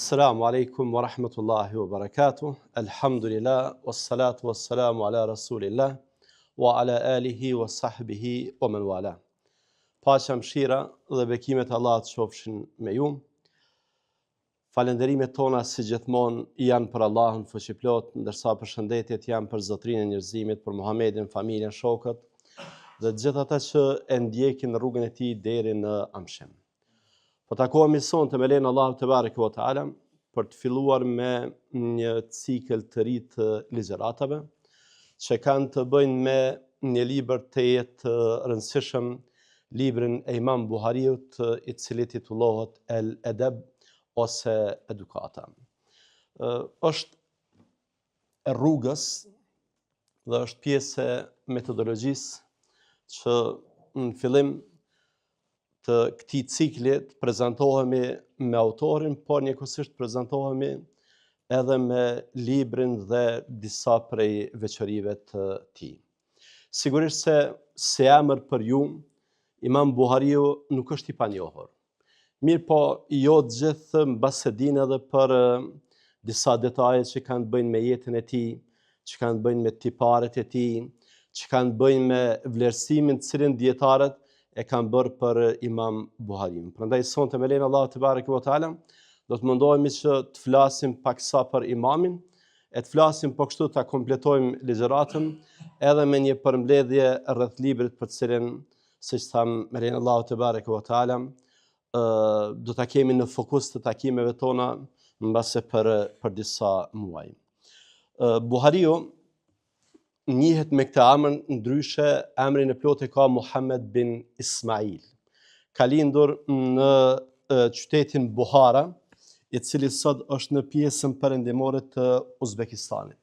Esselamu alejkum wa rahmetullahi wa barakatuh. Elhamdulillah, wassalatu wassalamu ala rasulillah, wa ala alihi wa sahbihi wa men wala. Paqja, mëshira dhe bekimet e Allahut qofshin me ju. Falënderimet tona si gjithmonë janë për Allahun fuqiplotë, ndërsa përshëndetjet janë për zotërinë e njerëzimit, për Muhamedin, familjen, shokët dhe të gjithë ata që e ndjekin rrugën e tij deri në amshim. Po takohemi sonte me lejen e Allahut tebareke ve teala për të filluar me një cikël të ri të ligjëratave që kanë të bëjnë me një libër tejet të rëndësishëm, librin e Imam Buhariut, i cili titullohet El Edeb ose Edukata. Është e rrugës dhe është pjesë e metodologjisë që në fillim të këtij cikli të prezantohemi me autorin, por njëkohësisht prezantohemi edhe me librin dhe disa prej veçorive të tij. Sigurisht se si emër për ju, Imam Buhariu nuk është i panjohur. Mirëpo, jo të gjithë mbase dinë edhe për disa detaje që kanë të bëjnë me jetën e tij, që kanë të bëjnë me tiparet e tij, që kanë të bëjnë me vlerësimin të cilin dijetarët e kanë bërë për Imam Buhariun. Prandaj sonte me lejen e Allahut tebareke ve teala do të mundohemi që të flasim paksa për Imamin, e të flasim po kështu ta kompletojmë ligjëratën edhe me një përmbledhje rreth librit për të cilin siç thamë, me lejen e Allahut tebareke ve teala, do ta kemi në fokus të takimeve tona mbase për për disa muaj. Buhariu njihet me këtë emër, ndryshe emrin e plotë e ka Muhammed bin Ismail. Ka lindur në qytetin Buhara, i cili sot është në pjesën perëndimore të Uzbekistanit.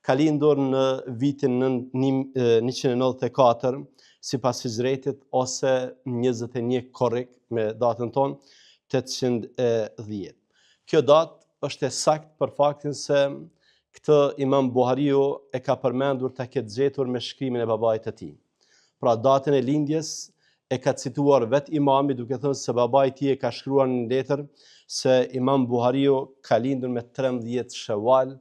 Ka lindur në vitin 194 sipas hixhretit ose 21 korrik me datën tonë 810. Kjo datë është e saktë për faktin se këtë Imam Buhariu e ka përmendur ta ketë gjetur me shkrimin e babait të tij. Pra datën e lindjes e ka cituar vetë imami duke thënë se babai i tij e ka shkruar në letër se Imam Buhariu ka lindur me 13 Shawwal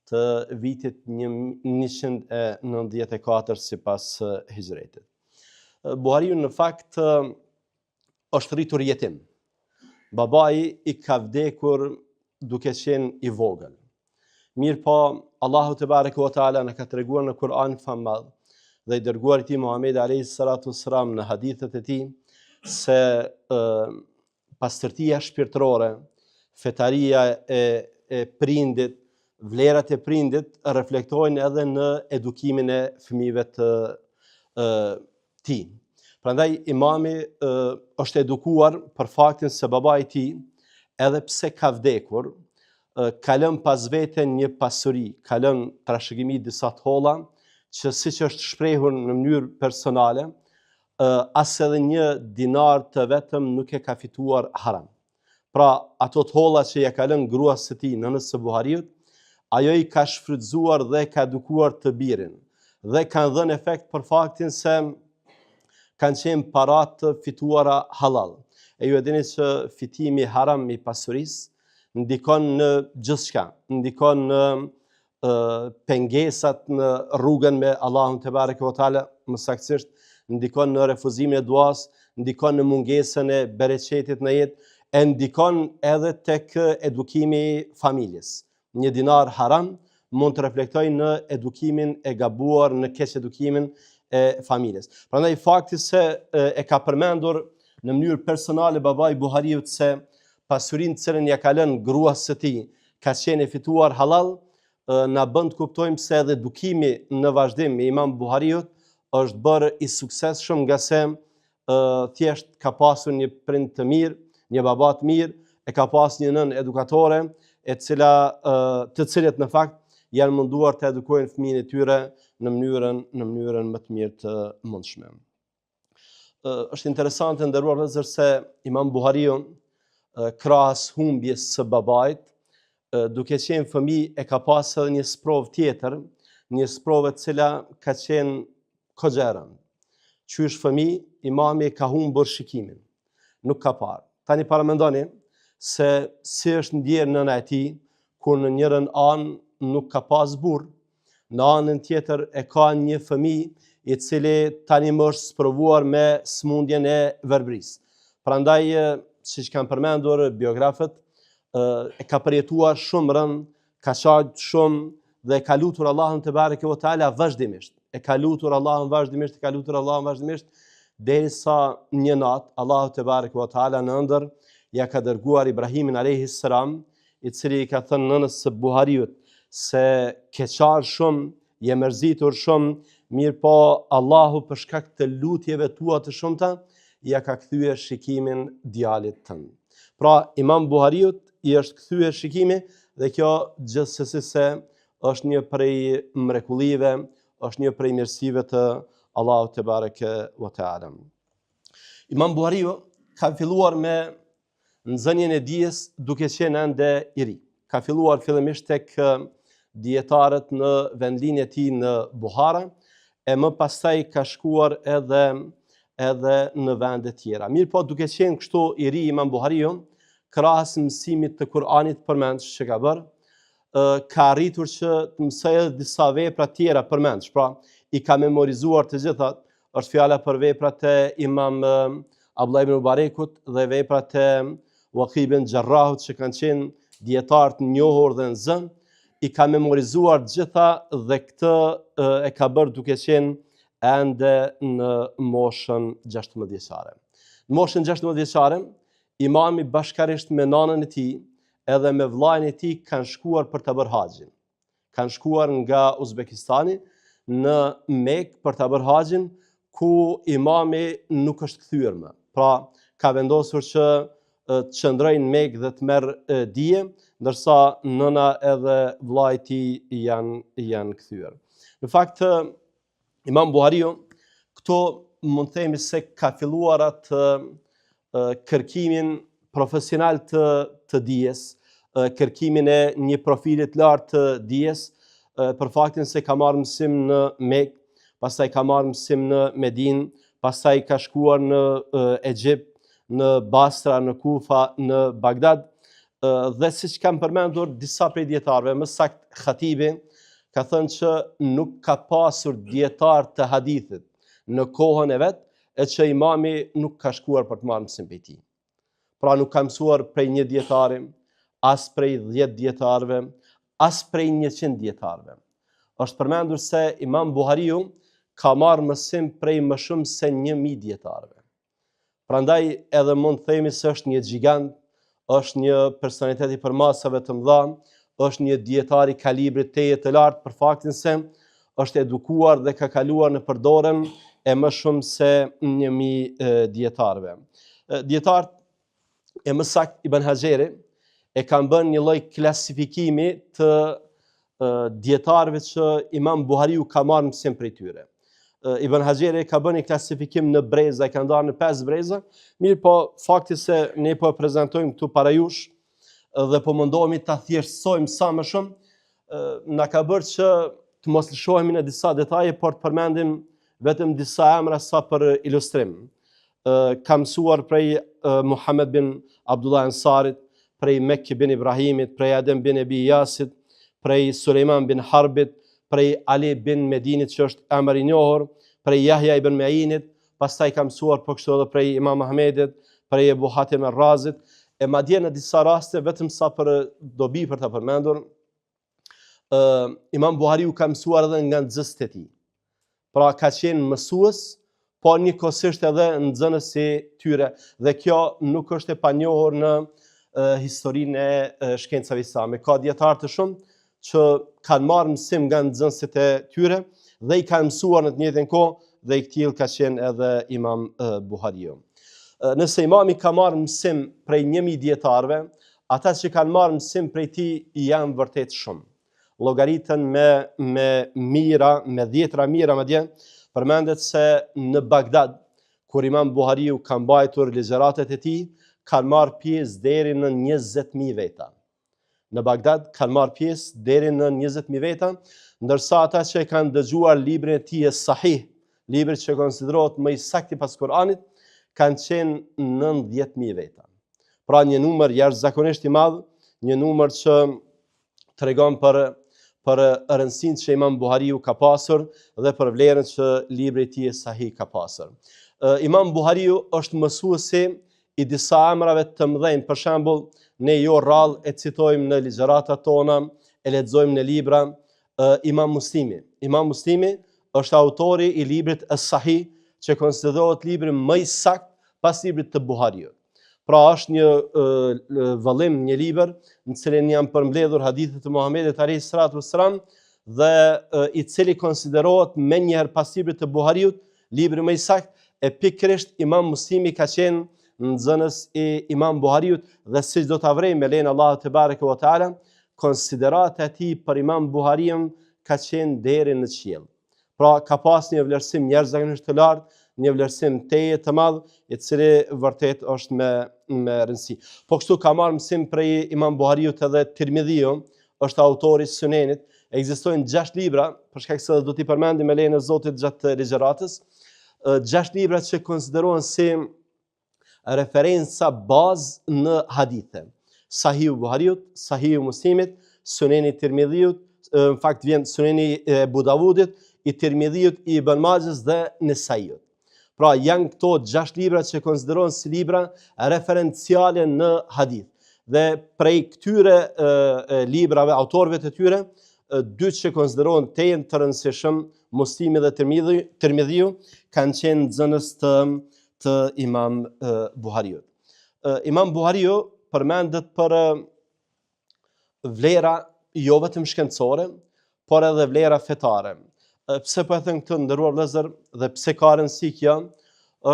të vitit 194 sipas Hixhretit. Buhariu në fakt është rritur jetim. Babai i ka vdekur duke qenë i vogël. Mirëpo, Allahu tebareke ve teala na ka treguar në Kur'an famëmadh dhe i dërguari i tij Muhamedi alayhi salatu wassalam në hadithet e tij se e, pastërtia shpirtërore, fetaria e, e prindit, vlerat e prindit reflektojnë edhe në edukimin e fëmijëve të e, tij. Prandaj imami e, është edukuar për faktin se babai i tij, edhe pse ka vdekur, e, ka lënë pas vete një pasuri, ka lënë trashëgimi disa të holla, që siç është shprehur në mënyrë personale, e, as edhe një dinar të vetëm nuk e ka fituar haram. Pra, ato të holla që ia ka lënë gruas së tij, nënës së Buhariut, ajo i ka shfrytëzuar dhe ka edukuar të birin dhe kanë dhënë efekt për faktin se kanë qenë para të fituara halal. E ju e dini që fitimi haram i pasurisë ndikon në gjithçka, ndikon në pengesat në rrugën me Allahun tebareke ve teala, më saktësisht ndikon në refuzimin e duas, ndikon në mungesën e bereqetit në jetë, e ndikon edhe tek edukimi i familjes. Një dinar haram mund të reflektojë në edukimin e gabuar, në keqedukimin e familjes. Prandaj fakti se e ka përmendur në mënyrë personale babai i Buhariut se pasurinë të cilën ia ka lënë gruas së tij, ka qenë e fituar halal, na bën të kuptojmë se edhe edukimi në vazhdim i Imam Buhariut është bërë i suksesshëm ngase thjesht ka pasur një prind të mirë, një baba të mirë, e ka pas një nënë edukatore, e cila të cilët në fakt janë munduar të edukojnë fëmijën e tyre në mënyrën në mënyrën më të mirë të mundshme. Është interesante të nderuar vëllezër se Imam Buhariu krahas humbjes së babait, duke qenë fëmijë e ka pas edhe një sprovë tjetër, një sprovë e cila ka qenë koxha e rëndë. Qysh fëmijë, imami ka humbur shikimin. Nuk ka parë. Tani paramendoni se si është ndjerë nëna e tij, kur në njërën anë nuk ka pas burrë, në anën tjetër e ka një fëmijë i cili tani më është sprovuar me sëmundjen e verbërisë. Prandaj, siç kanë përmendur biografët, e ka përjetuar shumë rëndë, ka qarë shumë dhe e ka lutur Allahun tebareke ve teala vazhdimisht. E ka lutur Allahun vazhdimisht, e ka lutur Allahun vazhdimisht derisa një natë Allahu tebareke ve teala në ëndërr ia ka dërguar Ibrahimin alayhi salam, i cili i ka thënë nënës së Buhariut se ke qarë shumë, je mërzitur shumë, mirëpo Allahu për shkak të lutjeve tua të shumta ia ka kthyer shikimin djalit tënd. Pra Imam Buhariut i është kthyer shikimi dhe kjo gjithsesi se është një prej mrekullive, është një prej mirësive të Allahut tebareke ve teala. Imam Buhariu ka filluar me nxënien e dijes duke qenë ende i ri. Ka filluar fillimisht tek dijetarët në vendlindjen e tij në Buhara, e më pastaj ka shkuar edhe edhe në vende tjera. Mirëpo duke qenë kështu i ri Imam Buhariu, krahas mësimit të Kur'anit përmendsh që ka bërë, ka arritur që të mësojë edhe disa vepra tjera përmendsh, pra i ka memorizuar të gjitha, është fjala për veprat e Imam Abdullah ibn Mubarekut dhe veprat e Waki ibn Xherrahut që kanë qenë dijetarë të njohur dhe në zë, i ka memorizuar të gjitha dhe këtë e ka bërë duke qenë ende në moshën 16 vjeçare. Në moshën 16 vjeçare, imami bashkarisht me nanën e tij edhe me vllain e tij kanë shkuar për ta bërë haxhin. Kanë shkuar nga Uzbekistani në Mekë për ta bërë haxhin, ku imami nuk është kthyer më. Pra, ka vendosur që të qëndrojë në Mekë dhe të merr dije, ndërsa nëna edhe vëllai i tij janë janë kthyer. Në fakt Imam Buhariu këtu mund të themi se ka filluar atë kërkimin profesional të të dijes, kërkimin e një profili të lartë të dijes, për faktin se ka marrë mësim në Mekë, pastaj ka marrë mësim në Medinë, pastaj ka shkuar në Egjipt, në Basra, në Kufa, në Bagdad, dhe siç kanë përmendur disa prej dijetarëve, më saktë Khatibi, ka thënë që nuk ka pasur dijetar të hadithit në kohën e vet, e që imami nuk ka shkuar për të marrë mësim prej tij. Pra nuk ka mësuar prej një dijetari, as prej 10 dijetarëve, as prej 100 dijetarëve. Është përmendur se Imam Buhariu ka marrë mësim prej më shumë se 1000 dijetarëve. Prandaj edhe mund të themi se është një gjigant, është një personalitet i përmasave të mëdha, është një dijetar i kalibrit tejet të lartë për faktin se është edukuar dhe ka kaluar nëpër dorën e më shumë se 1000 dijetarëve. Dijetarët e më saktë Ibn Haxheri e kanë bërë një lloj klasifikimi të dijetarëve që Imam Buhariu ka marrë mësim prej tyre. Ibn Haxheri ka bërë një klasifikim në breza, i ka ndarë në pesë breza, mirëpo fakti se ne po e prezantojmë këtu para jush dhe po mundohemi ta thjeshtësojmë sa më shumë, na ka bërë që të mos lëshohemi në disa detaje, por të përmendim vetëm disa emra sa për ilustrim. Ka mësuar prej Muhammed bin Abdullah Ansarit, prej Mekki bin Ibrahimit, prej Adem bin Ebi Ijasit, prej Sulejman bin Harbit, prej Ali bin Medinit që është emër i njohur, prej Jahja ibn Meinit, pastaj ka mësuar po kështu edhe prej Imam Ahmedit, prej Ebu Hatim er-Razit, e madje në disa raste vetëm sa për dobi për ta përmendur, ë Imam Buhariu ka mësuar edhe nga nxënësit e tij. Pra ka qenë mësues, po njëkohësisht edhe nxënës i tyre dhe kjo nuk është e panjohur në historinë e shkencave islame. Ka dijetarë të shumtë që kanë marrë mësim nga nxënësit e tyre dhe i kanë mësuar në të njëjtën kohë dhe i këtillë ka qenë edhe Imam Buhariu. Nëse imami ka marrë mësim prej 1000 dijetarëve, Ata që kanë marrë mësim prej tij janë vërtet shumë. Llogariten me me mijëra, me dhjetëra mijëra madje, përmendet se në Bagdad, kur Imam Buhariu ka mbajtur ligjëratat e tij, kanë marrë pjesë deri në 20000 veta. Në Bagdad kanë marrë pjesë deri në 20000 veta, ndërsa ata që e kanë dëgjuar librin e tij Sahih, libri që konsiderohet më i sakti pas Kur'anit, kanë qenë 90000 veta. Pra një numër jashtëzakonisht i madh, një numër që tregon për për rëndësinë që Imam Buhariu ka pasur dhe për vlerën që libri i tij Sahih ka pasur. Imam Buhariu është mësuesi i disa emrave të mëdhenj, për shembull, ne jo rrallë e citojmë në ligjëratat tona, e lexojmë në libra Imam Muslimi. Imam Muslimi është autori i librit Es-Sahih, që konsiderohet libri më i saktë pas librit të Buhariut. Pra është një vëllim, një libër në cilin janë përmbledhur hadithet e Muhamedit alayhi salatu wassalam dhe i cili konsiderohet menjëherë pas librit të Buhariut, libri më i saktë, e pikërisht Imam Muslimi ka qenë nxënës i Imam Buhariut dhe siç do ta vërejmë me lejen e Allahut tebareke ve teala, konsiderata e tij për Imam Buhariun ka qenë deri në qiell. Pra ka pas një vlerësim jashtëzakonisht të lartë, një vlerësim tejet të madh, i cili vërtet është me me rëndësi. Po kështu ka marrë mësim prej Imam Buhariut edhe Tirmidhiu, është autori i Sunenit. Ekzistojnë 6 libra, për shkak se do t'i përmendim me lejen e Zotit gjatë ligjëratës, 6 libra që konsiderohen si referenca bazë në hadithe. Sahihu Buhariut, Sahihu Muslimit, Suneni Tirmidhiut, në fakt vjen Suneni i Ebu Davudit, i Tirmidhiut, i Ibn Maxhës dhe Nesaiut. Pra janë këto 6 libra që konsiderohen si libra referenciale në hadith. Dhe prej këtyre e, e, librave, autorëve të tyre, dy që konsiderohen tejet të rëndësishëm, Muslimi dhe Tirmidhiu, Tirmidhiu kanë qenë nxënës të të Imam Buhariut. Imam Buhariu përmendet për vlera jo vetëm shkencore, por edhe vlera fetare. Pse po e them këtë nderuar vëllezër dhe pse ka rëndësi kjo,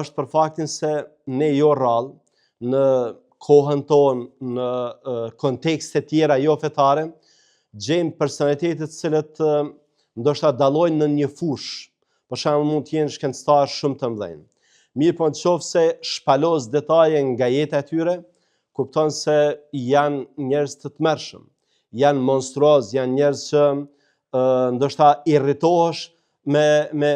është për faktin se ne jo rrallë në kohën tonë, në kontekste tjera jo fetare, gjejmë personalitete të cilët ndoshta dallojnë në një fushë, Për shembull mund të jenë shkencëtarë shumë të mëdhenj. Mirëpo në qoftë se shpalos detaje nga jeta e tyre, kupton se janë njerëz të tmerrshëm, janë monstruoz, janë njerëz që ë ndoshta irritohesh me me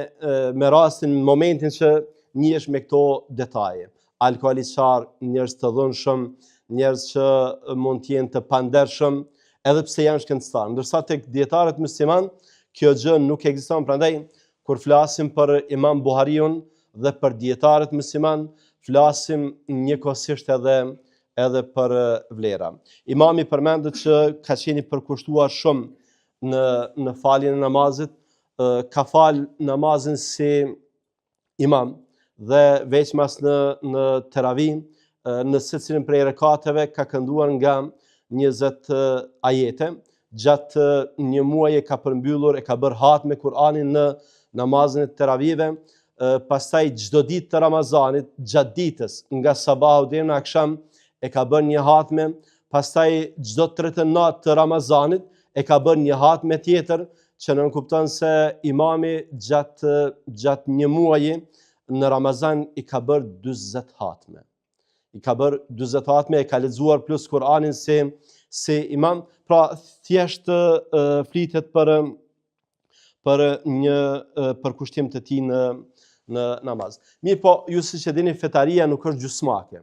me rastin, momentin që njihesh me këto detaje. Alkooliqar, njerëz të dhunshëm, njerëz që mund të jenë të pandershëm, edhe pse janë shkencëtarë. Ndërsa tek dijetarët musliman, kjo gjë nuk ekziston, prandaj kur flasim për Imam Buhariun dhe për dijetarët musliman, flasim njëkohësisht edhe edhe për vlera. Imami përmendet që ka qenë i përkushtuar shumë në në faljen e namazit, ka fal namazin si imam dhe veçmas në në teravi në secilin prej rekateve ka kënduar nga 20 ajete. Gjatë një muaji ka përmbyllur e ka bërë hatme Kur'anin në namazin e teravive, pastaj çdo ditë të Ramazanit, gjatë ditës, nga sabahu deri në aksham e ka bërë një hatme, pastaj çdo tretën natë të Ramazanit e ka bërë një hatme tjetër, që nënkupton se imami gjatë gjatë një muaji në Ramazan i ka bërë 40 hatme. I ka bërë 40 hatme, e ka lexuar plus Kur'anin si si imam, pra thjesht flitet për për një përkushtim të tij në në namaz. Mirëpo, ju siç e dini, fetaria nuk është gjysmake.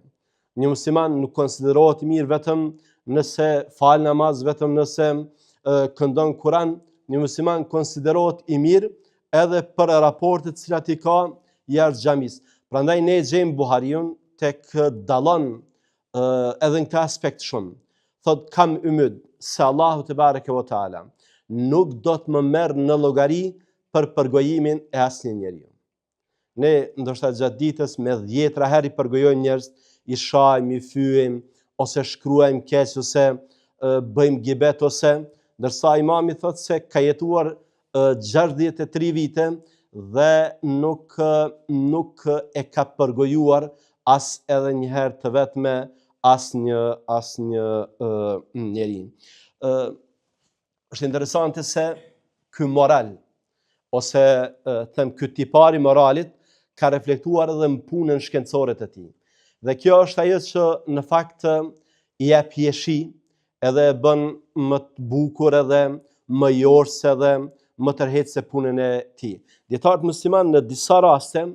Një musliman nuk konsiderohet i mirë vetëm nëse fal namaz, vetëm nëse këndon Kur'an, një musliman konsiderohet i mirë edhe për raportet të cilat i ka jashtë xhamisë. Prandaj ne gjejmë Buhariun tek dallon edhe në këtë aspekt shumë. Thot kam ymyd se Allahu tebareke ve teala nuk do të më merr në llogari për përgojimin e asnjë njeriu. Ne ndoshta gjatë ditës me dhjetra herë i përgojojmë njerëz, i shajmë, i fyejmë ose shkruajmë keq ose bëjmë gibet ose ndërsa imami thotë se ka jetuar 63 vite dhe nuk nuk e ka përgojuar as edhe një herë të vetme asnjë asnjë njeri. Ë është interesante se ky moral ose them ky tipar i moralit ka reflektuar edhe në punën shkencore të tij. Dhe kjo është ajo që në fakt i jep hijeshi edhe e bën më të bukur edhe më joshëse edhe më tërheqëse punën e tij. Dijetarët musliman në disa raste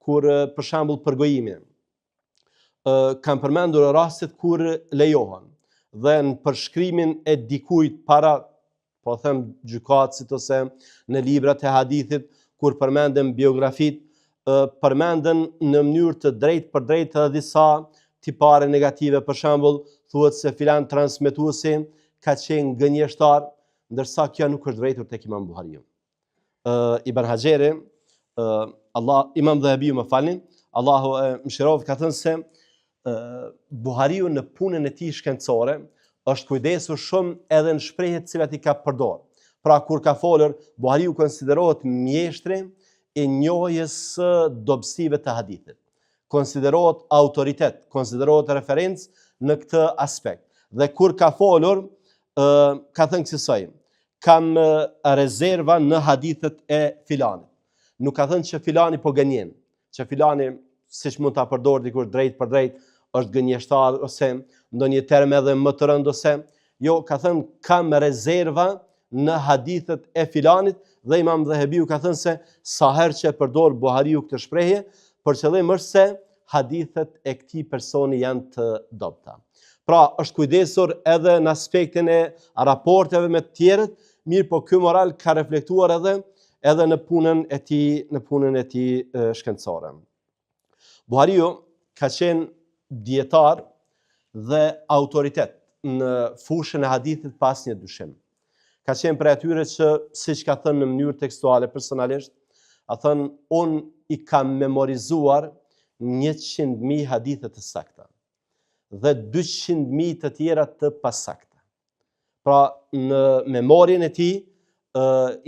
kur për shembull përgojimi. Kanë përmendur rastet kur lejohen dhe në përshkrimin e dikujt para po them gjykatësit ose në librat e hadithit kur përmenden biografitë, përmenden në mënyrë të drejtpërdrejtë edhe disa tipare negative, për shembull, thuhet se filan transmetuesi ka qenë gënjeshtar, ndërsa kjo nuk është vërejtur tek Imam Buhariu. Ibn Haxheri, Allah, Imam Dhehebiu më falni, Allahu e mëshiroftë, ka thënë se Buhariu në punën e tij shkencore është kujdesur shumë edhe në shprehjet të cilat i ka përdor. Pra kur ka folur, Buhariu konsiderohet mjeshtri i njohjes së dobësive të hadithit. Konsiderohet autoritet, konsiderohet referencë në këtë aspekt. Dhe kur ka folur, ka thënë kësisoj, kam rezerva në hadithet e filanit. Nuk ka thënë që filani po gënjen, që filani siç mund ta përdor dikush drejtpërdrejt, është gënjeshtar ose ndonjë term edhe më të rëndë ose jo, ka thënë kam rezerva në hadithet e filanit dhe Imam Dhehebiu ka thënë se sa herë që e përdor Buhariu këtë shprehje, për qëllim është se hadithet e këtij personi janë të dobëta. Pra, është kujdesur edhe në aspektin e raporteve me të tjerët, mirëpo ky moral ka reflektuar edhe edhe në punën e tij, në punën e tij shkencore. Buhariu ka qenë dijetar dhe autoritet në fushën e hadithit pa asnjë dyshim. Ka qenë prej atyre që, siç ka thënë në mënyrë tekstuale personalisht, ka thënë unë i kam memorizuar 100.000 hadithe të sakta dhe 200.000 të tjera të pasakta. Pra në memorien e tij,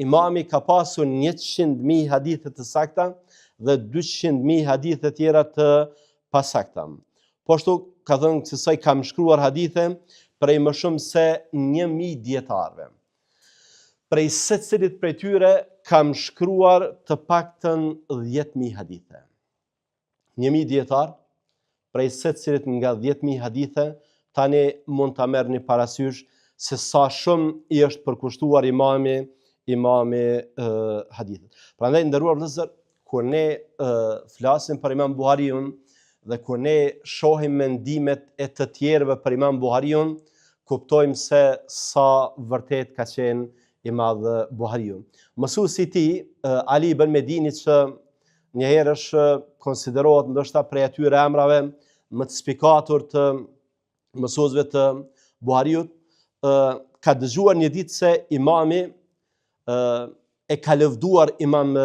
imami ka pasur 100.000 hadithe të sakta dhe 200.000 hadithe të tjera të pasakta. Po ashtu ka thënë kësisoj kam shkruar hadithe prej më shumë se 1000 dijetarëve. Prej secilit prej tyre kam shkruar të paktën 10.000 hadithe. 1000 dijetarë, prej secilit nga 10.000 hadithe, tani mund ta merrni parasysh se sa shumë i është përkushtuar imami, imami hadithit. Prandaj nderuar vëllezër, kur ne e, flasim për Imam Buhariun dhe kur ne shohim mendimet e të tjerëve për Imam Buhariun, kuptojmë se sa vërtet ka qenë i madh Buhariu. Mësuesi i tij, Ali ibn Medini që njëherësh konsiderohet ndoshta prej atyre emrave më të spikatur të mësuesve të Buhariut, ka dëgjuar një ditë se imami e ka lëvduar imam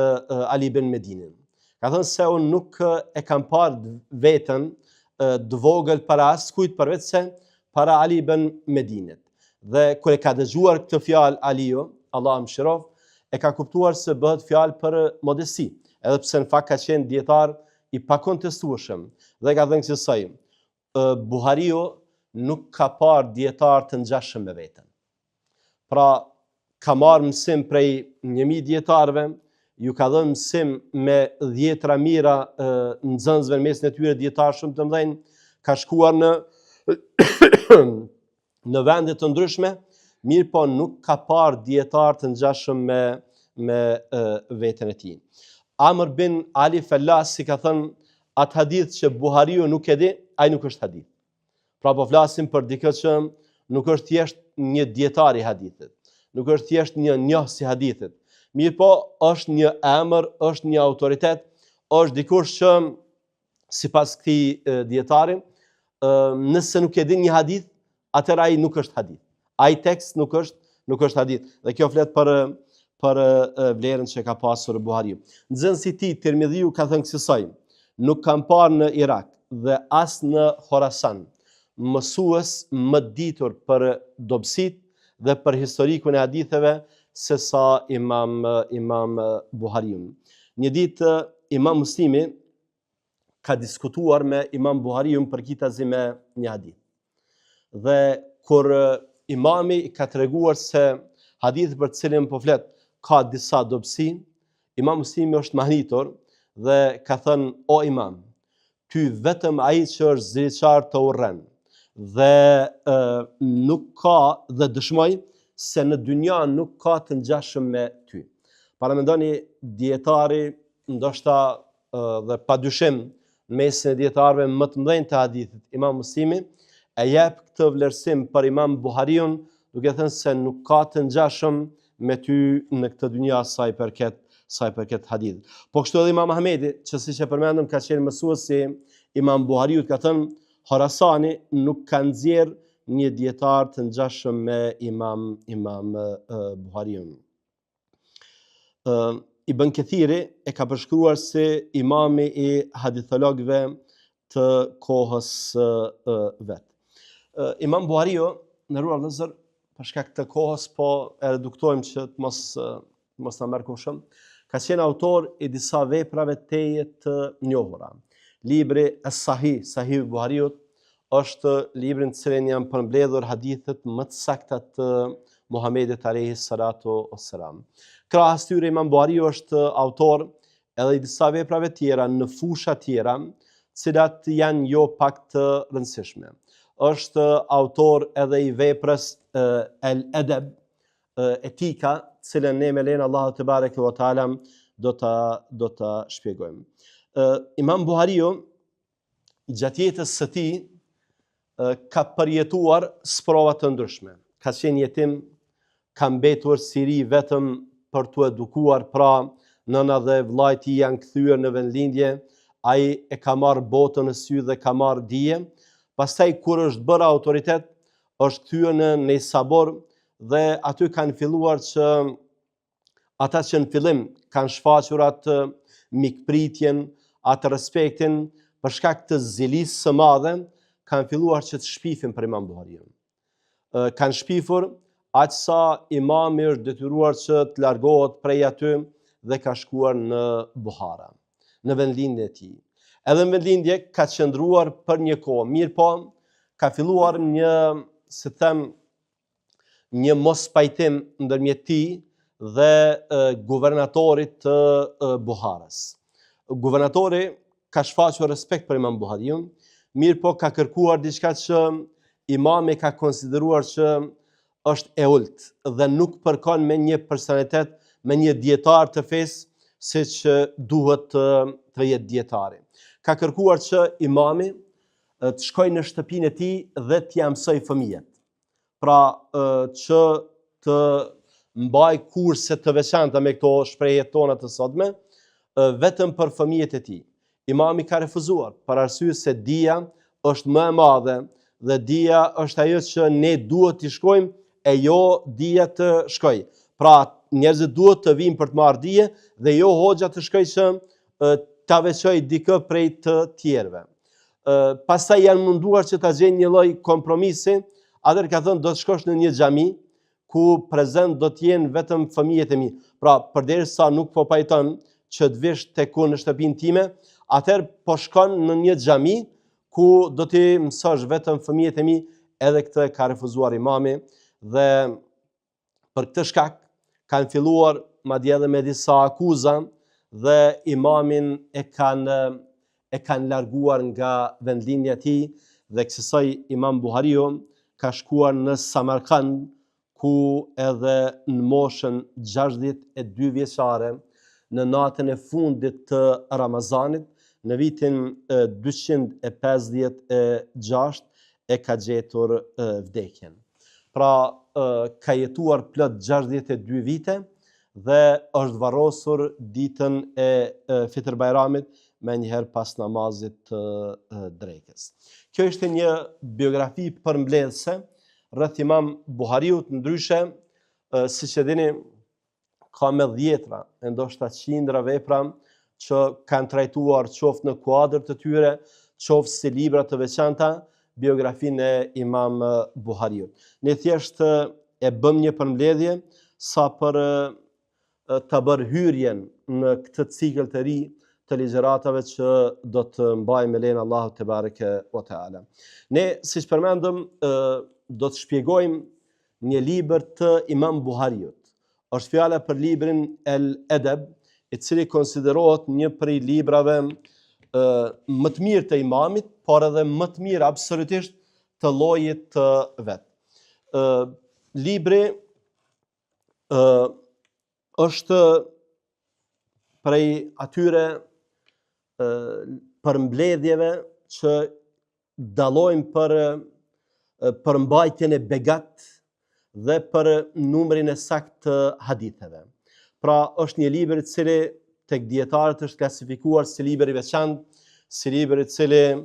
Ali ibn Medinin. Ka thënë se unë nuk e kam parë veten të vogël para askujt përveç se para Ali ibn Medinit. Dhe kur e ka dëgjuar këtë fjalë Aliu, Allahu e mëshiroftë, e ka kuptuar se bëhet fjalë për modesti, edhe pse në fakt ka qenë dijetar i pakontestueshëm dhe ka thënë kësisoj, Buhariu nuk ka parë dijetar të ngjashëm me veten. Pra, ka marrë mësim prej 1000 dijetarëve, ju ka dhënë mësim me dhjetra mijëra nxënësve në mesin e tyre dijetarë shumë të mëdhenj, ka shkuar në në vende të ndryshme, mirëpo nuk ka parë dijetar të ngjashëm me me e, veten e tij. Amr bin Ali Fellasi ka thënë atë hadith që Buhariu nuk e di, ai nuk është hadith. Pra po flasim për dikë që nuk është thjesht një dijetar i hadithit, nuk është thjesht një njohës i hadithit. Mirëpo është një emër, është një autoritet, është dikush që sipas këtij dijetari, nëse nuk e din një hadith, atëherë ai nuk është hadith. Ai tekst nuk është nuk është hadith. Dhe kjo flet për për vlerën që ka pasur Buhariu. Nxënësi i tij Tirmidhiu ka thënë kësisoj, nuk kam parë në Irak dhe as në Horasan mësues më të ditur për dobësitë dhe për historikun e haditheve se sa Imam Imam Buhariu. Një ditë Imam Muslimi ka diskutuar me Imam Buhariun përkitazi me një hadith. Dhe kur imami i ka treguar se hadithi për të cilin po flet ka disa dobësi, Imam Muslimi është mahnitur dhe ka thënë o imam, ty vetëm ai që është ziliqar të urren dhe e, nuk ka dhe dëshmoj se në dynja nuk ka të ngjashëm me ty. Paramendoni dijetari ndoshta dhe pa dyshim Në mesin e dijetarëve më të mëdhenj të hadithit, Imam Muslimi e jep këtë vlerësim për Imam Buhariun, duke thënë se nuk ka të ngjashëm me ty në këtë dynja sa i përket sa i përket hadithit. Po kështu edhe Imam Ahmedi, që siç e përmendëm ka qenë mësues i Imam Buhariut, ka thënë Horasani nuk ka nxjerr një dijetar të ngjashëm me Imam Imam Buhariun. Ibn Kethiri e ka përshkruar si imami i hadithologëve të kohës vet. Imam Buhariu, të nderuar vëllezër, për shkak të kohës po e reduktojmë që të mos mos na merr kohë shumë, ka qenë autor i disa veprave tejet të njohura. Libri Es-Sahih, Sahih i Buhariut, është libri në të cilin janë përmbledhur hadithet më të sakta të Muhamedit alayhi salatu wassalam. Krahas tyre Imam Buhariu është autor edhe i disa veprave tjera në fusha tjera, të cilat janë jo pak të rëndësishme. Është autor edhe i veprës El Edeb, etika, të cilën ne me lejen e Allahut tebareke ve teala do ta do ta shpjegojmë. Imam Buhariu gjatë jetës së tij ka përjetuar sprova të ndryshme. Ka qenë jetim, ka mbetur si ri vetëm për t'u edukuar, pra nëna dhe vëllai i tij janë kthyer në vendlindje, ai e ka marrë botën në sy dhe ka marrë dije. Pastaj kur është bërë autoritet, është kthyer në Nejsabur dhe aty kanë filluar që ata që në fillim kanë shfaqur atë mikpritjen, atë respektin, për shkak të zilisë së madhe, kanë filluar që të shpifin për Imam Buhariun. Kanë shpifur aq sa imami është detyruar që të largohet prej aty dhe ka shkuar në Buhara, në vendlindjen e tij. Edhe në vendlindje ka qëndruar për një kohë, mirëpo ka filluar një, si them, një mospajtim ndërmjet tij dhe guvernatorit të Buharës. Guvernatori ka shfaqur respekt për Imam Buhariun, mirëpo ka kërkuar diçka që imami ka konsideruar që është e ulët dhe nuk përkon me një personalitet, me një dijetar të fesë, siç duhet të, të jetë dijetari. Ka kërkuar që imami të shkojë në shtëpinë e tij dhe t'ia mësojë fëmijët. Pra që të mbajë kurse të veçanta me këto shprehjet tona të sotme, vetëm për fëmijët e tij. Imami ka refuzuar, për arsye se dija është më e madhe dhe dija është ajo që ne duhet t'i shkojmë e jo dija të shkojë. Pra, njerëzit duhet të vijnë për të marrë dije dhe jo hoxha të shkojë që ta veçojë dikë prej të tjerëve. Pastaj janë munduar që ta gjejnë një lloj kompromisi, atëherë ka thënë do të shkosh në një xhami ku prezent do të jenë vetëm fëmijët e mi. Pra, përderisa nuk po pajton që të vish tek unë në shtëpinë time, atëherë po shkon në një xhami ku do t'i mësosh vetëm fëmijët e mi, edhe këtë e ka refuzuar imami dhe Për këtë shkak kanë filluar madje edhe me disa akuza dhe imamin e kanë e kanë larguar nga vendlindja e tij dhe kësisoj Imam Buhariu ka shkuar në Samarkand ku edhe në moshën 62 vjeçare në natën e fundit të Ramazanit në vitin 256 e ka gjetur vdekjen. Pra, ka jetuar plot 62 vite dhe është varrosur ditën e Fitër Bajramit menjëherë pas namazit të drekës. Kjo ishte një biografi përmbledhëse rreth Imam Buhariut, ndryshe, siç e dini, ka me dhjetra, e ndoshta qindra vepra që kanë trajtuar qoftë në kuadër të tyre, qoftë si libra të veçanta, biografinë e Imam Buhariut. Ne thjesht e bëmë një përmbledhje sa për të bërë hyrjen në këtë cikël të ri të ligjëratave që do të mbajmë me lejen e Allahut tebareke ve teala. Ne, siç përmendëm, do të shpjegojmë një libër të Imam Buhariut. Është fjala për librin El Edeb, i cili konsiderohet një prej librave më të mirë të imamit, por edhe më të mirë absolutisht të llojit të vet. Ë libri ë është prej atyre ë përmbledhjeve që dallojnë për përmbajtjen e begatë dhe për numrin e saktë të haditheve. Pra, është një libër i cili tek dijetarët është klasifikuar si libër i veçantë, si libër i cili ë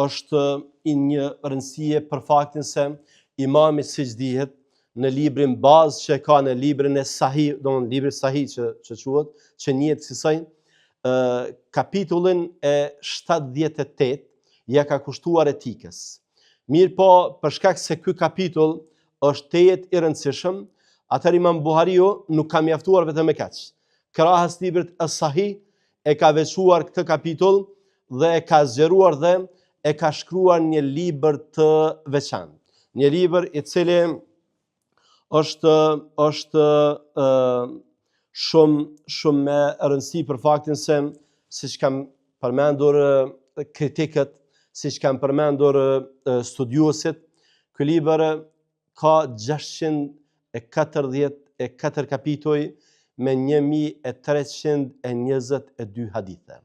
është i një rëndësie për faktin se imami siç dihet në librin bazë që e ka në librin e sahih, domethënë libri sahih që që quhet, që njihet kësisoj, ë kapitullin e 78 ia ka kushtuar etikës. Mirëpo, për shkak se ky kapitull është tejet i rëndësishëm, atëherë Imam Buhariu nuk ka mjaftuar vetëm me kaq. Krahas librit Es-Sahih e ka veçuar këtë kapitull dhe e ka zgjeruar dhe e ka shkruar një libër të veçantë. Një libër i cili është është ë shumë shumë me rëndësi për faktin se siç kanë përmendur kritikët, siç kanë përmendur studiuesit, ky libër ka 644 kapituj me 1322 hadithe.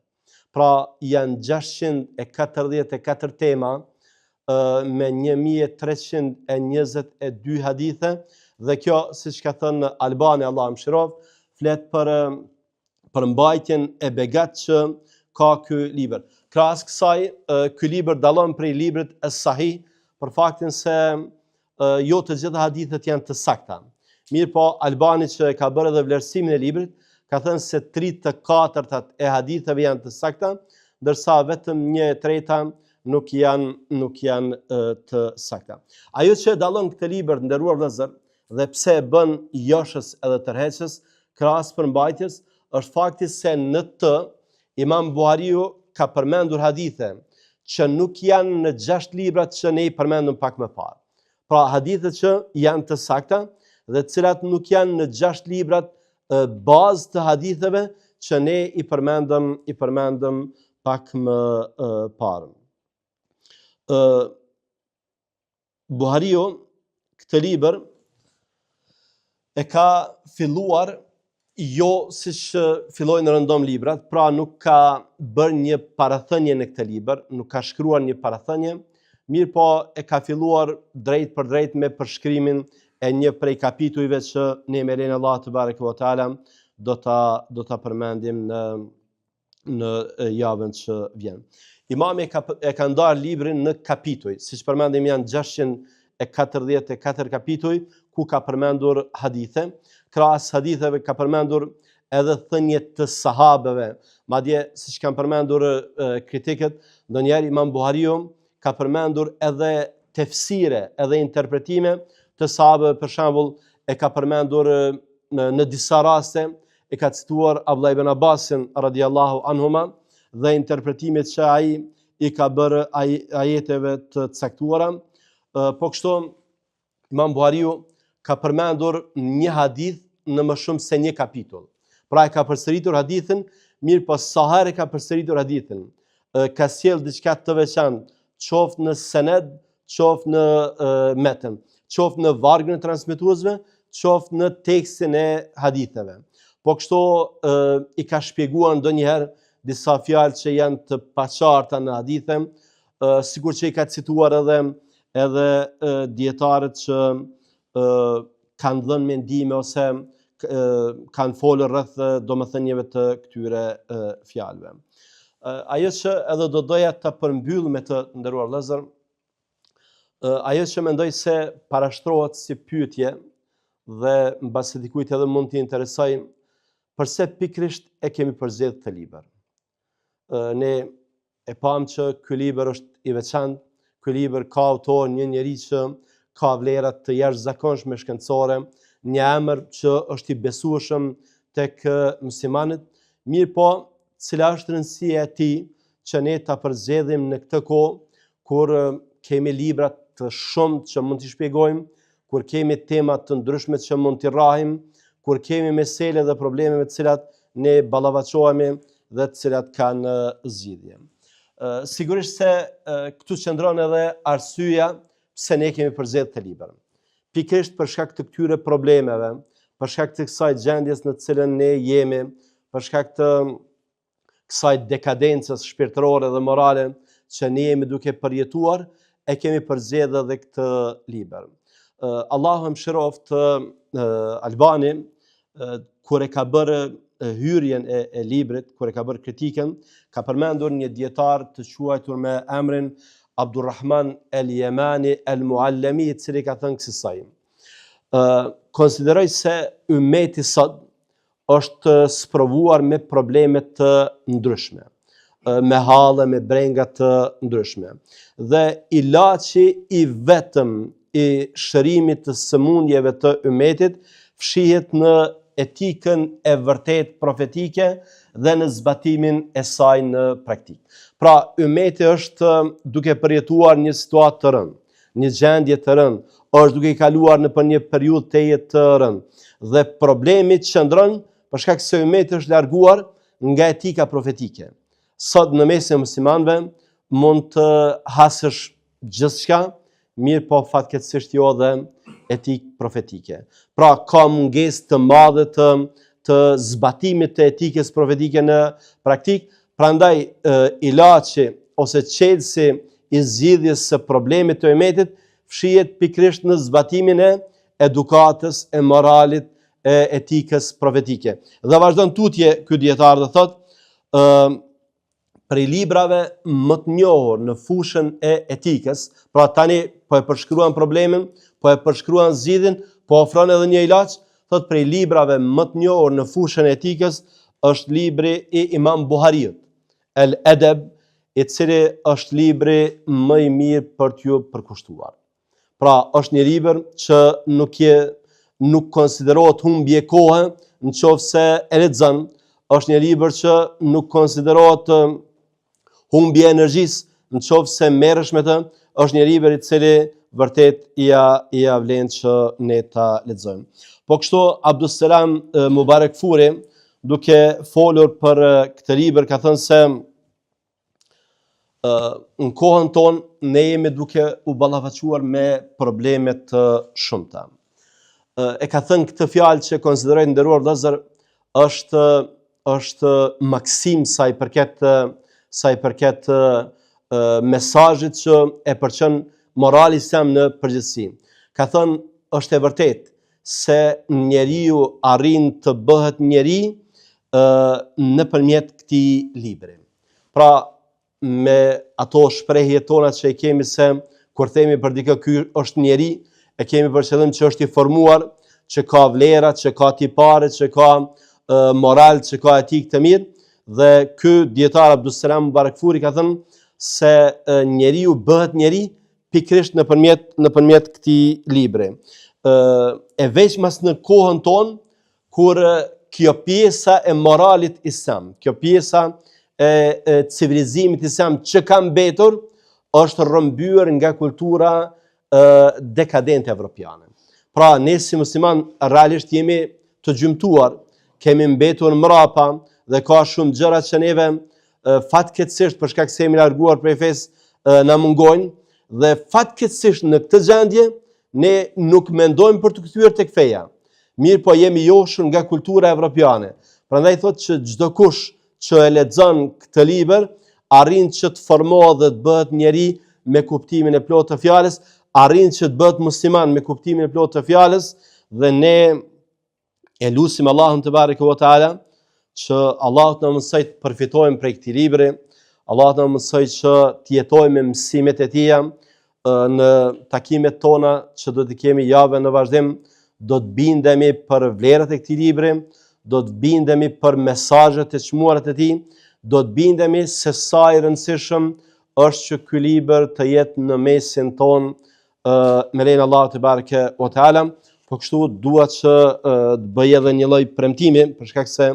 Pra janë 644 tema me 1322 hadithe dhe kjo, siç ka thënë Albani, Allahu e mëshiroftë, flet për përmbajtjen e begatë që ka ky libër. Krahas kësaj, ky libër dallon prej librit Es-Sahih për faktin se jo të gjitha hadithet janë të sakta. Mirëpo, Albani që e ka bërë edhe vlerësimin e librit, ka thënë se 3 të katërtat e haditheve janë të sakta, ndërsa vetëm 1/3 nuk janë nuk janë të sakta. Ajo që e dallon këtë libër, të nderuar vëllezër, dhe pse e bën joshës edhe tërheqës, krahas përmbajtjes, është fakti se në të Imam Buhariu ka përmendur hadithe që nuk janë në gjashtë librat që ne i përmendëm pak më parë. Pra hadithe që janë të sakta dhe të cilat nuk janë në gjashtë librat bazë të haditheve që ne i përmendëm i përmendëm pak më parë. Ë Buhariu këtë libër e ka filluar jo siç fillojnë rëndom librat, pra nuk ka bërë një parathënie në këtë libër, nuk ka shkruar një parathënie, mirëpo e ka filluar drejtpërdrejt me përshkrimin e një prej kapitujve që ne me lejen e Allahut tebareke ve teala do ta do ta përmendim në në javën që vjen. Imami e ka, e ka ndarë librin në kapituj, siç përmendim janë 644 kapituj, ku ka përmendur hadithe. Krahas haditheve ka përmendur edhe thënie të sahabeve, madje siç kanë përmendur kritikët, ndonjëherë Imam Buhariu ka përmendur edhe tefsire, edhe interpretime të sahabeve, për shembull, e ka përmendur në, në disa raste, e ka cituar Abdullah ibn Abbasin radiallahu anhuma dhe interpretimet që ai i ka bërë ajeteve të caktuara. Po kështu Imam Buhariu ka përmendur një hadith në më shumë se një kapitull. Pra e ka përsëritur hadithin, mirëpo sa herë e ka përsëritur hadithin, ka sjell diçka të veçantë, qoftë në sened, qoftë në metën, qoftë në vargun e transmetuesve, qoftë në tekstin e haditheve. Po kështu i ka shpjeguar ndonjëherë disa fjalë që janë të paqarta në hadithe, sikur që i ka cituar edhe edhe dijetarët që kanë dhënë mendime ose kanë folur rreth domethënieve të këtyre fjalëve. Ajo që edhe do doja ta përmbyll me të nderuar vëllezër, ajo që mendoj se parashtrohet si pyetje dhe mbase dikujt edhe mund t'i interesojë përse pikërisht e kemi përzgjedhur këtë libër. Ne e pamë që ky libër është i veçantë, ky libër ka autor një njeri që ka vlera të jashtëzakonshme shkencore, një emër që është i besueshëm tek muslimanët, mirëpo cila është rëndësia e tij që ne ta përzgjedhim në këtë kohë kur kemi libra të shumtë që mund t'i shpjegojmë, kur kemi tema të ndryshme që mund t'i rrahim, kur kemi mesele dhe probleme me të cilat ne ballafaqohemi dhe të cilat kanë zgjidhje. Sigurisht se këtu qëndron edhe arsyeja pse ne kemi përzgjedhur këtë libër. Pikërisht për shkak të këtyre problemeve, për shkak të kësaj gjendjes në të cilën ne jemi, për shkak të kësaj dekadencës shpirtërore dhe morale që ne jemi duke përjetuar, e kemi përzgjedhë edhe këtë libër. Allahu e mëshiroftë Albani kur e ka bërë hyrjen e, e librit, kur e ka bërë kritikën, ka përmendur një dijetar të quajtur me emrin Abdurrahman El Jemani El Muallemi, i cili ka thënë kësisoj. Ë konsideroj se ymeti sot është sprovuar me probleme të ndryshme, me halle, me brenga të ndryshme. Dhe ilaçi i vetëm i shërimit të sëmundjeve të ymetit fshihet në etikën e vërtetë profetike dhe në zbatimin e saj në praktikë. Pra, ymeti është duke përjetuar një situatë të rëndë, një gjendje të rëndë, është duke i kaluar nëpër një periudhë tejet të rëndë. Dhe problemi qëndron për shkak se ymeti është larguar nga etika profetike. Sot në mesin e muslimanëve mund të hasësh gjithçka, mirëpo fatkeqësisht jo dhe etikë profetike. Pra ka mungesë të madhe të të zbatimit të etikës profetike në praktikë, prandaj ilaçi ose çelësi i zgjidhjes së problemit të ymetit fshihet pikërisht në zbatimin e edukatës, e moralit, e etikës profetike. Dhe vazhdon tutje ky dijetar dhe thotë, ë prej librave më të njohur në fushën e etikës, pra tani po e përshkruan problemin, po e përshkruan zgjidhjen, po ofron edhe një ilaç, thotë prej librave më të njohur në fushën e etikës është libri i Imam Buhariut, El Edeb, i cili është libri më i mirë për t'ju përkushtuar. Pra, është një libër që nuk je nuk konsiderohet humbje kohe në qoftë se e lexon, është një libër që nuk konsiderohet humbje energjisë në qoftë se merresh me të, është një libër i cili vërtet ia ia vlen që ne ta lexojmë. Po kështu Abdusselam Mubarekfuri duke folur për këtë libër ka thënë se në kohën tonë ne jemi duke u ballafaquar me probleme të shumta. E ka thënë këtë fjalë që konsideroj të nderuar vëllezër është është maksim sa i përket sa i përket mesazhit që e përçon morali islam në përgjithësi. Ka thënë është e vërtetë se njeriu arrin të bëhet njeri nëpërmjet këtij libri. Pra, me ato shprehje tona që e kemi se kur themi për dikë ky është njeri, e kemi për qëllim që është i formuar, që ka vlera, që ka tipare, që ka moral, që ka etikë të mirë, dhe ky dijetar Abdusselam Mubarekfuri ka thënë se njeriu bëhet njeri pikërisht nëpërmjet nëpërmjet këtij libri. Ë e veçmas në kohën tonë kur kjo pjesa e moralit islam, kjo pjesa e, e civilizimit islam që ka mbetur, është rrëmbyer nga kultura e, dekadente evropiane. Pra, ne si muslimanë realisht jemi të gjymtuar, kemi mbetur mrapa dhe ka shumë gjëra që neve fatkeqësisht për shkak se jemi larguar prej fesë na mungojnë dhe fatkeqësisht në këtë gjendje ne nuk mendojmë për t'u kthyer tek feja. Mirëpo jemi joshur nga kultura evropiane. Prandaj thotë që çdokush që e lexon këtë libër arrin që të formohet dhe të bëhet njeri me kuptimin e plotë të fjalës, arrin që të bëhet musliman me kuptimin e plotë të fjalës dhe ne e lusim Allahun tebareke ve teala që Allahu të na mundësojë të përfitojmë prej këtij libri, Allahu të na mundësojë që të jetojmë me mësimet e tija në takimet tona që do t'i kemi javën në vazhdim, do të bindemi për vlerat e këtij libri, do të bindemi për mesazhet e çmuara të tij, do të bindemi se sa i rëndësishëm është që ky libër të jetë në mesin tonë me lejen e Allahut tebareke ve teala, po kështu dua që të bëj edhe një lloj premtimi, për shkak se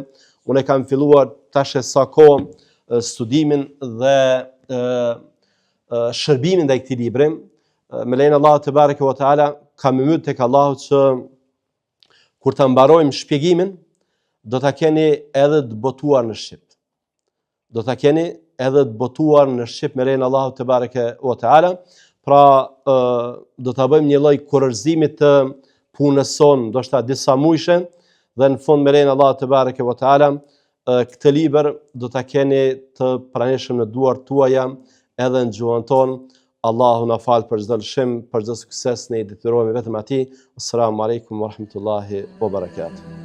unë e kam filluar tash e sa kohë studimin dhe shërbimin ndaj këtij libri, me lejen e Allahut tebareke ve teala, kam ymyt tek Allahu që kur ta mbarojmë shpjegimin, do ta keni edhe të botuar në shqip. Do ta keni edhe të botuar në shqip me lejen e Allahut tebareke ve teala. Pra, do ta bëjmë një lloj kurorëzimi të punës sonë, ndoshta disa mujshe, dhe në fund me lejen e Allahut tebareke ve teala, Këtë libër do ta keni të pranishëm në duart tuaja edhe në gjuhën tonë. Allahu na faltë për çdo lëshim, për çdo sukses ne i detyrohemi vetëm atij. Assalamu alaikum wa rahmatullahi wa barakatuh.